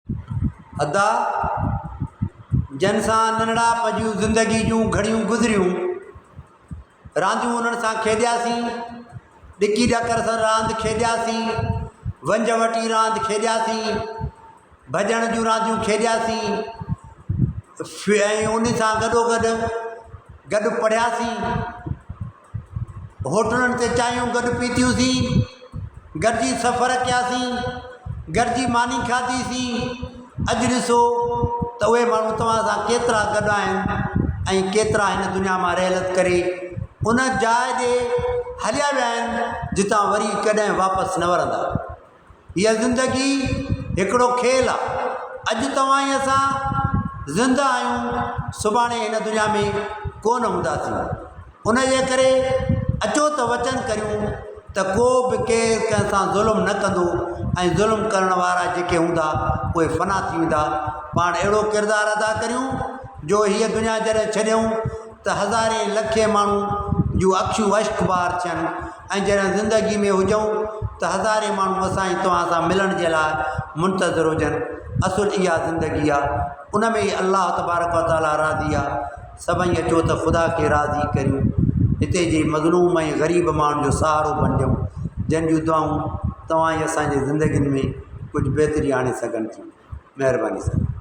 ادا! جن سان ننڍڙائپ جون زندگي جون گهڙيون گذريون، رانديون انهن سان کيڏياسين، ڏڪي ڏڪر سان راند کيڏياسين، ونجهه وٽي راند کيڏياسين، ڀڄڻ جون رانديون کيڏياسين ۽ ان سان گڏو گڏ گڏ پڙهياسين. هوٽلن تي چانهيون گڏ پيتيونسين، گڏجي سفر ڪياسين، گڏجي ماني کاڌيسين، اڄ ڏسو ته اهي ماڻهو توهان سان ڪيترا گڏ آهن ۽ ڪيترا هن دنيا مان رحلت ڪري ان جاء ڏي هليا ويا آهن جتان وري ڪڏهن واپس نه ورندا. هيء زندگي هڪڙو کيل آ. اڄ توهان ۽ اسان زنده آهيون، سڀاڻي هن دنيا ۾ ڪونه هونداسين. ان جي ڪري اچو ته وچن ڪريون ته ڪو به ڪير ڪنهن سان ظلم نه ڪندو ۽ ظلم ڪرڻ وارا جيڪي هوندا اهي فنا ٿي ويندا. پاڻ اهڙو ڪردار ادا ڪريون جو هيء دنيا جڏهن ڇڏيون ته هزارين لکين ماڻهو جون اکيون اشڪبار ٿين ۽ جڏهن زندگي ۾ هجون ته هزارين ماڻهو اسان ۽ توهان سان ملڻ جي لاء منتظر هجن. اصل اها زندگي آ ان ۾ ئي الله تبارڪ و تعاليٰ راضي آ. سڀئي اچو ته خدا کي راضي ڪريون. هتي جي مظلوم ۽ غريب ماڻهن جو سهارو بڻجون جن جون دعائون توهان ۽ اسان جي زندگين ۾ ڪجهه بهتري آڻي سگهن ٿيون. مهرباني سر.